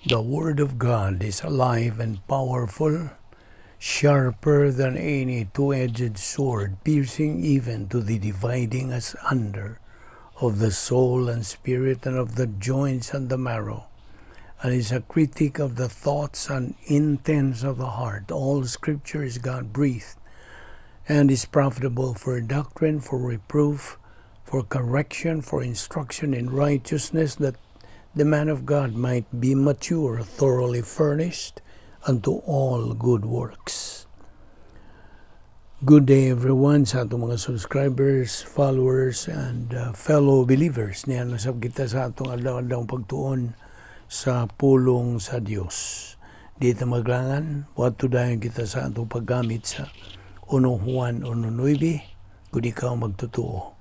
The Word of God is alive and powerful, sharper than any two-edged sword, piercing even to the dividing asunder of the soul and spirit and of the joints and the marrow, and is a critic of the thoughts and intents of the heart. All Scripture is God-breathed and is profitable for doctrine, for reproof, for correction, for instruction in righteousness, that the man of God might be mature, thoroughly furnished unto all good works. Good day, everyone, sa atong mga subscribers, followers, and fellow believers. Niya nasab kita sa atong adlaw-adlaw pagtuon sa pulong sa Dios. Di ta maglangan, wato dayon kita sa atong paggamit sa 1 Juan 1:9, kung ikaw magtotoo.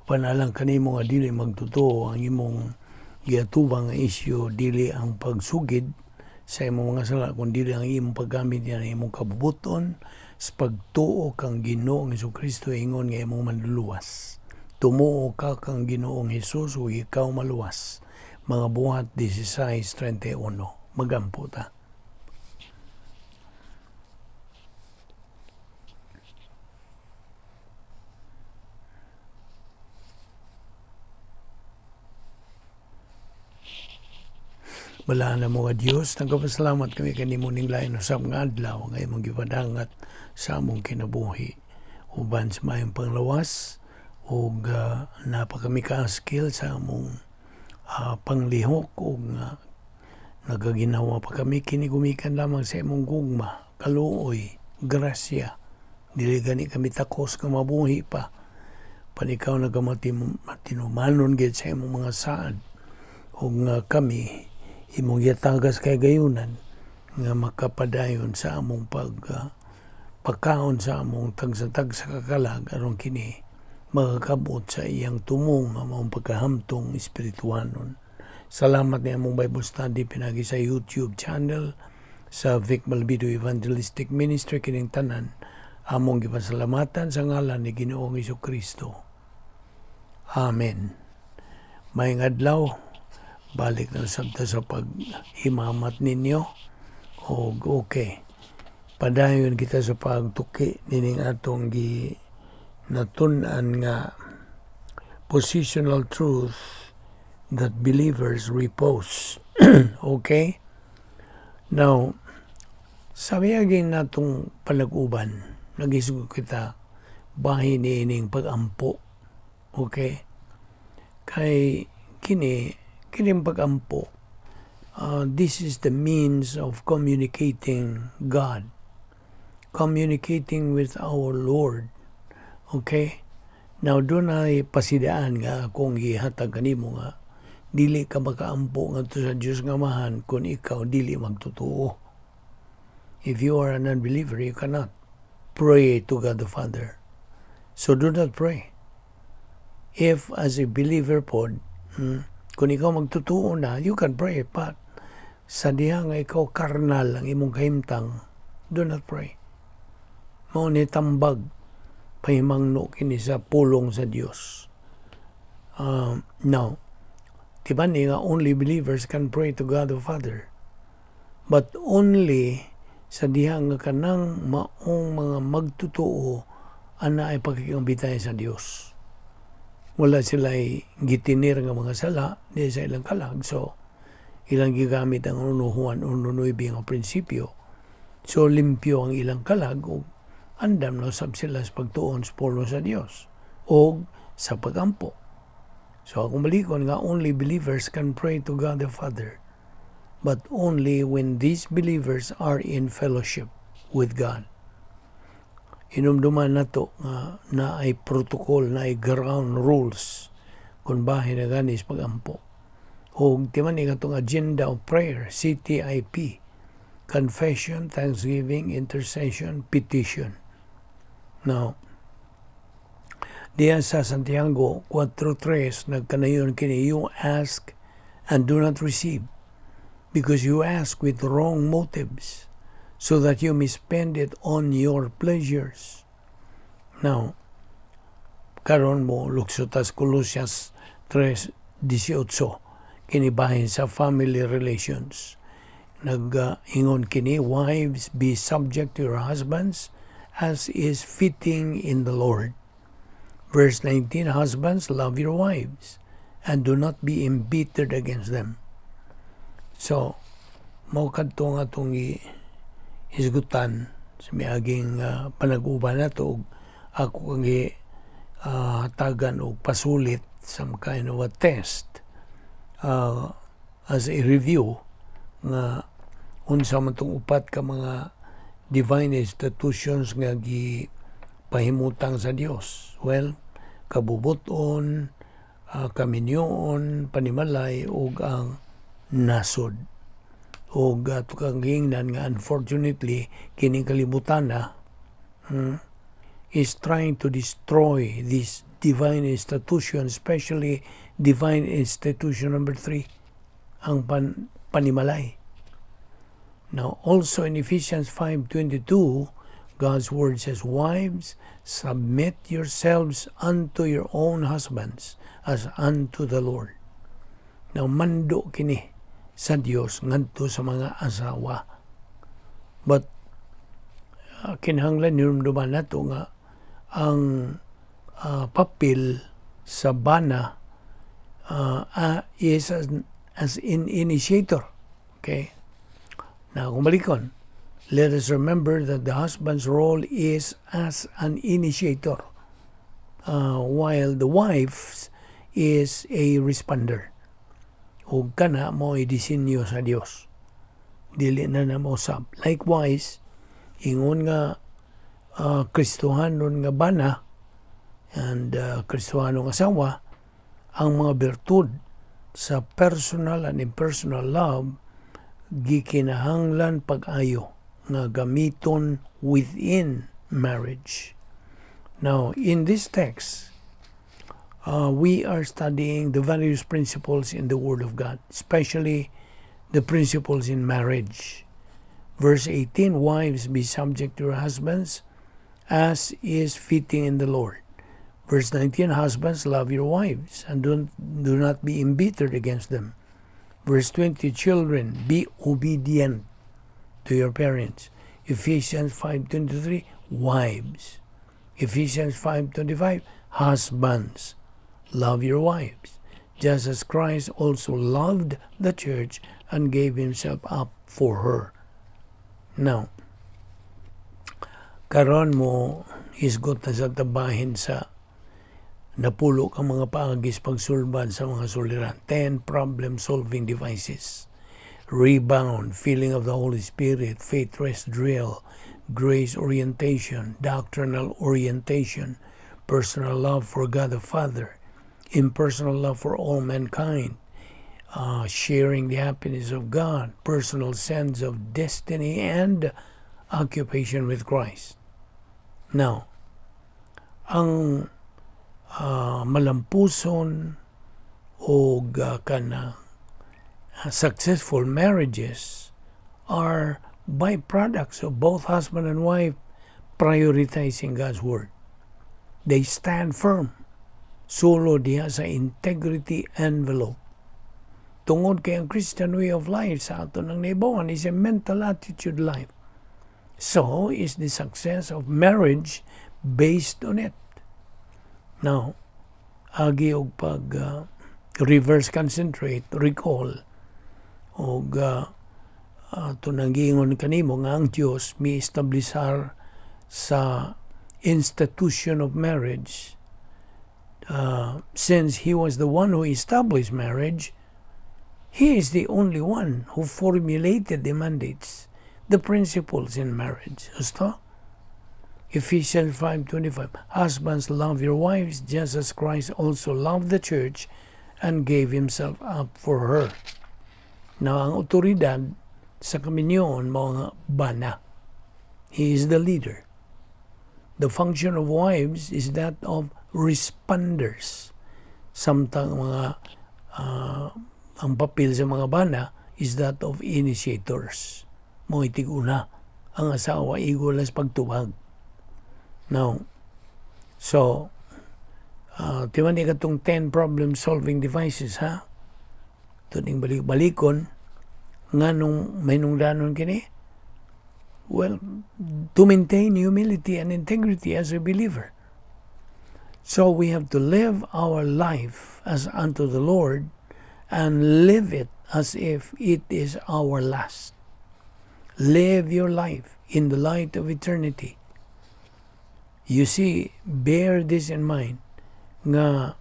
Panalang kanimo nga dili magtotoo, ang imong giatubang nga isyu dili ang pagsugid sa imong mga sala, kun dili ang imong paggamit niya ng imong kabubuton sa pagtuo kang Ginoong Kristo ingon nga imong manluluwas. Tumuo ka kang Ginoong Hesus ug ikaw maluwas. Mga Buhat 16:31. Magampo ta. Balaan na mo nga Dios, nagpasalamat kami kanimo ning lain usab nga adlaw nga imong gipadangat sa among kinabuhi. Uban sa maayong panglawas ug napakami ka-skill sa among panglihok ug nagaginawa pa kami kini gumikan lamang sa imong gugma, kaluoy, grasya. Dili gani kami takos nga mabuhi pa. Pan ikaw nagamatinumanon gid sa imong mga saad ug nga kami imong gitagas kay gayunan nga makapadayon sa among pagkaon sa among tagsa-tagsa kakalag aron kini makakabot sa iyang tumong nga maong pagkahamtong espirituhanon. Salamat ni among Bible study pinagi sa YouTube channel sa Vic Malbido Evangelistic Ministry. Kining tanan among gipasalamatan sa ngalan ni Ginoong Kristo. Amen. Maayong adlaw, balik na sabta sa paghimamat ninyo. Og okay, padayon kita sa pagtuki nining atong gi natun-an nga positional truth that believers repose. Okay? Now, sa miyaging natong panag-uban, nagisgo kita bahin niining pag-ampo. Okay? Kay kining pag-ampo, this is the means of communicating God, communicating with our Lord. Okay? Now, doon ay pasidaan nga akong gihatag kanimo nga dili ka makaampo ngadto sa Dios nga Amahan kung ikaw dili magtotoo. If you are an unbeliever, you cannot pray to God the Father. So do not pray. If as a believer pod, kung ikaw magtotoo na, you can pray, but sa diha nga ikaw karnal ang imong kahimtang, do not pray. Mao ni tambag pahimangno kini sa pulong sa Dios. Now, diba ni nga only believers can pray to God the Father? But only sa diha nga kanang maong mga magtotoo ana ay pagkikambitay sa Dios. Wala sila gitinir nga mga sala di sa ilang kalag. So, ilang gigamit ang 1 Juan 1:9 nga prinsipyo. So, limpyo ang ilang kalag ug andam na usab sila sa pagtuon sa pulong sa Dios o sa pagampo. So, akong balikon nga only believers can pray to God the Father, but only when these believers are in fellowship with God. Inumduman nato nga na ay protocol, na ay ground rules kung bahin na ganis pagampo. O timan ni katong agenda of prayer, CTIP, Confession, Thanksgiving, Intercession, Petition. Now, diyan sa Santiago 4:3, nagkanayon kini, "You ask and do not receive, because you ask with wrong motives, so that you may spend it on your pleasures." Now, karon mo lukso tas Colossians 3:18 kinibahin sa family relations. Nag-ingon kini, "Wives, be subject to your husbands as is fitting in the Lord." Verse 19, "Husbands, love your wives and do not be embittered against them." So, mao kadto nga atong hisgutan sa miaging panag-uban nato ug ako kang hatagan og pasulit, some kind of a test as a review nga unsa man tong upat ka mga divine institutions nga gipahimutang sa Dios. Well, kabubuton, kaminyoon, panimalay ug ang nasod. Ug ato kang giingnan nga unfortunately kining kalibutan na is trying to destroy this divine institution, especially divine institution number 3, ang panimalay. Now, also in Ephesians 5:22, God's word says, "Wives, submit yourselves unto your own husbands as unto the Lord." Now, mando kini sa Dios ngadto sa mga asawa. But kinahanglan hinumduman nato nga ang papel sa bana is as in initiator. Okay? Now, kung balikon, let us remember that the husband's role is as an initiator, while the wife's is a responder. Ug kana mao disenyo sa Dios. Dili na na mausab. Likewise, ingon nga Kristohanon nga bana and Kristohanong asawa, ang mga bertud sa personal and impersonal love gikinahanglan pag-ayo nga gamiton within marriage. Now, in this text, we are studying the various principles in the Word of God, especially the principles in marriage. Verse 18, "Wives, be subject to your husbands, as is fitting in the Lord." Verse 19, "Husbands, love your wives, and do not be embittered against them." Verse 20, "Children, be obedient to your parents." Ephesians 5:23, wives. Ephesians 5:25, "Husbands, love your wives, just as Christ also loved the church and gave himself up for her." Now, karon mo hisgot na sa ta bahin sa napulo ka mga paagis pagsulbad sa mga suliran. 10 problem-solving devices. Rebound, filling of the Holy Spirit, faith rest drill, grace orientation, doctrinal orientation, personal love for God the Father, impersonal love for all mankind, sharing the happiness of God, personal sense of destiny, and occupation with Christ. Now, ang malampuson o kana successful marriages are byproducts of both husband and wife prioritizing God's word. They stand firm solo diha sa integrity envelope. Tungod kay ang Christian way of life sa ato nang naibawan is a mental attitude life. So is the success of marriage based on it. Now, agi og pag reverse concentrate, recall, og ato nang giingon kanimo nga ang Dios mi-establisar sa institution of marriage. Since He was the one who established marriage, He is the only one who formulated the mandates, the principles in marriage. Gusto? Ephesians 5:25, "Husbands, love your wives just as Christ also loved the church and gave himself up for her." Now, ang otoridad sa kaminyoon mao nga bana. He is the leader. The function of wives is that of responders. Samtang mga ang papel sa mga bana is that of initiators. Mao tig-una ang asawa igo lang sa pagtubag. Now, so, timan ni katong 10 problem solving devices, ha? Ito ning balik-balikon. Nganong mahinungdanon kini? Well, to maintain humility and integrity as a believer. So we have to live our life as unto the Lord and live it as if it is our last. Live your life in the light of eternity. You see, bear this in mind nga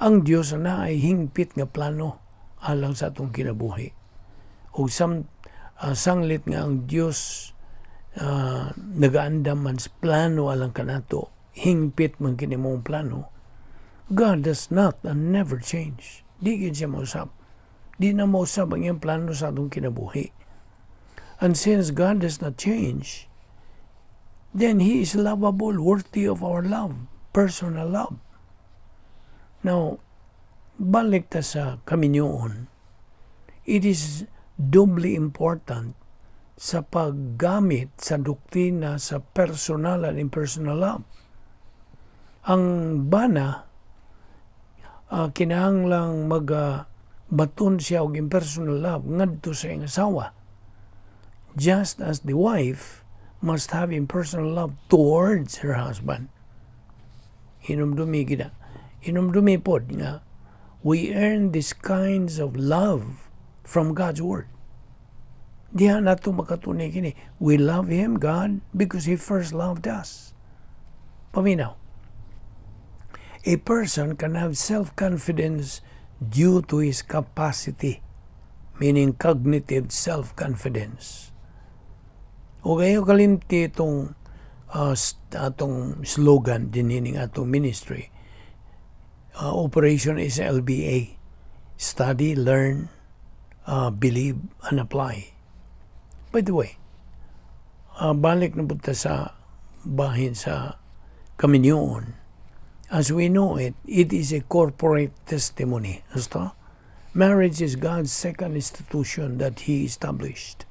ang Dios naay hingpit nga plano alang sa atong kinabuhi. Ug sanglit nga ang Dios nagaandam man sa plano alang kanato, hingpit man kini maong plano, God does not and never change. Di gyud siya mausab. Di na mausab ang iyang plano sa atong kinabuhi. And since God does not change, then He is lovable, worthy of our love, personal love. Now, balik ta sa kaminyoon. It is doubly important sa paggamit sa doktrina sa personal and impersonal love. Ang bana, kinahanglang mag baton siya og impersonal love ngadto sa iyang asawa. Just as the wife must have impersonal love towards her husband. Hinumdumi kita. Hinumdumi pod nga we earn these kinds of love from God's Word. Diha nato makatunay kini. We love Him, God, because He first loved us. Paminaw. A person can have self-confidence due to his capacity, meaning cognitive self-confidence. O kayo kalimti itong atong slogan din hining atong ministry. Operation SLBA. Study, learn, believe, and apply. By the way, balik na punta sa bahin sa kaminyoon. As we know it, it is a corporate testimony. Gusto? Marriage is God's second institution that He established.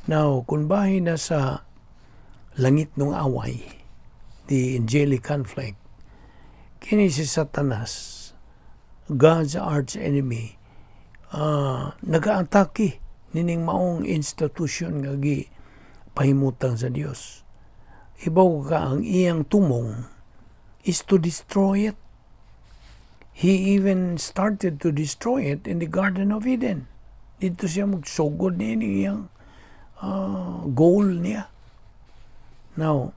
Now, kung bahin na sa langit ng away, the angelic conflict, kini si Satanas, God's arch enemy, nagaatake nining maong institusyon nga gi pahimutang sa Dios. Ibaw ka ang iyang tumong is to destroy it. He even started to destroy it in the Garden of Eden. Dito siya magsugod niini iyang goal niya. Now,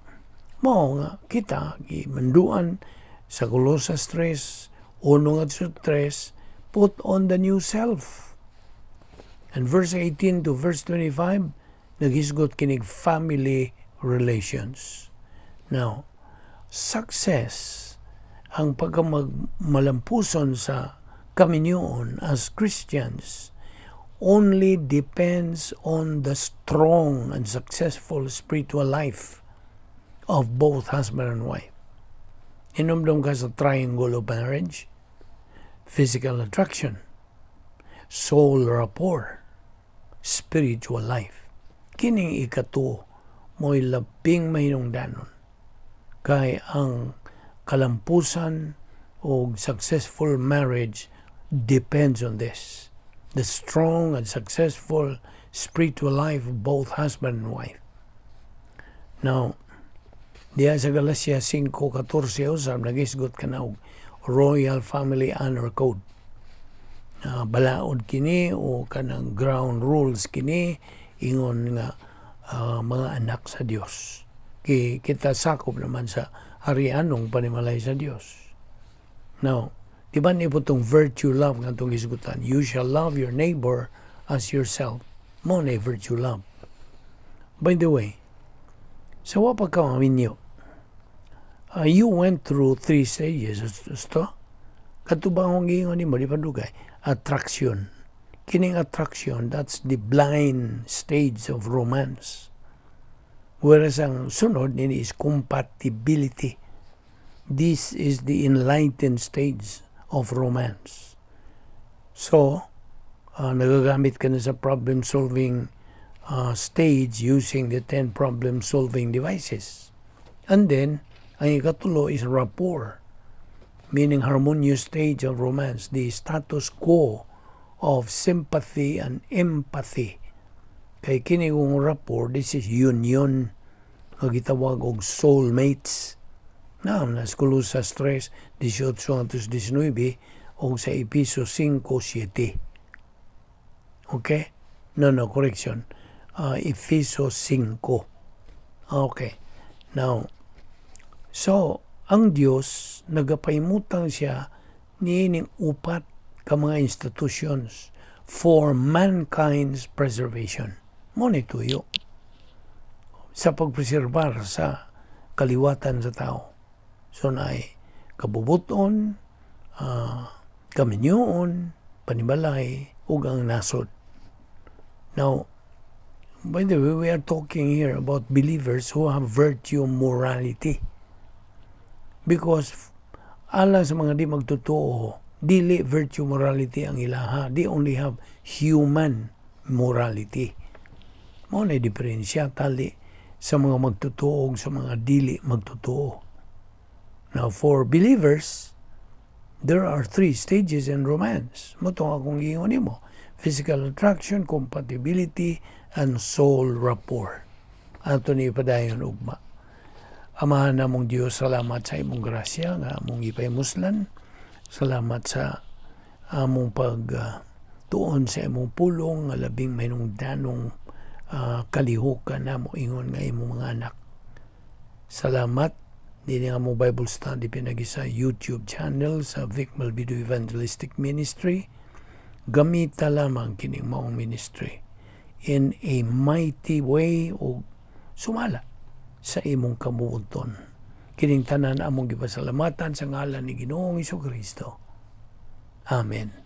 mao nga kita gimanduan sa Colosas 3, 1 ngadto 3, put on the new self. And verse 18 to verse 25, naghisgot kinig family relations. Now, success ang pagkamagmalampuson sa kaminyoon as Christians only depends on the strong and successful spiritual life of both husband and wife. Hinumdum ka sa triangle of marriage, physical attraction, soul rapport, spiritual life. Kining ikatuo mo'y labing mahinungdanon kay ang kalampusan o successful marriage depends on this. The strong and successful spiritual life of both husband and wife. Now, diya sa Galatia 5:14 usab nagisgot ka na og Royal Family Honor Code. Balaod kini o kanang ground rules kini ingon nga mga anak sa Dios. Ki kita sakop naman sa harianong panimalay sa Dios. Now, di ba ni tong virtue love nga itong hisgutan? You shall love your neighbor as yourself. Mao na virtue love. By the way, sa wa pa ka maminyo, you went through three stages. Gusto? Kato ba akong giingon nimo, di pa dugay? Attraction. Kining attraction, that's the blind stage of romance. Whereas ang sunod nini is compatibility. This is the enlightened stage of romance. So, nagagamit ka na sa problem-solving stage using the 10 problem-solving devices. And then, ang ikatulo is rapport, meaning harmonious stage of romance, the status quo of sympathy and empathy. Kay kini kung rapport, this is union nga gitawag og soulmates. Na, nas Colosas 3:18 19 o sa Episo 5:7. Okay? No, correction. Efeso 5. Okay. Now, so, ang Dios nagapahimutang siya niining upat ka mga institutions for mankind's preservation. Mao ni tuyo sa pagpreserbar sa kaliwatan sa tao. So naay kabubuton, kaminyoon, panimalay, ug ang nasod. Now, by the way, we are talking here about believers who have virtue morality. Because alang sa mga di magtotoo, dili virtue morality ang ilaha. They only have human morality. Mao na diferensya tali sa mga magtotoo sa mga dili magtotoo. Now, for believers, there are three stages in romance. Mao tong akong giingon nimo. Physical attraction, compatibility, and soul rapport. Ato ni ipadayon ugma. Amahan namong Dios, salamat sa imong grasya nga among gipahimuslan. Salamat sa among pag tuon sa imong pulong nga labing mahinungdanong kalihukan namo ingon nga imong mga anak. Salamat dinhi nga among Bible study pinagi sa YouTube channel sa Vic Malvido Evangelistic Ministry. Gamita lamang kining maong ministry in a mighty way o sumala sa imong kabubut-on. Kining tanan among gipasalamatan sa ngalan ni Ginoong Kristo. Amen.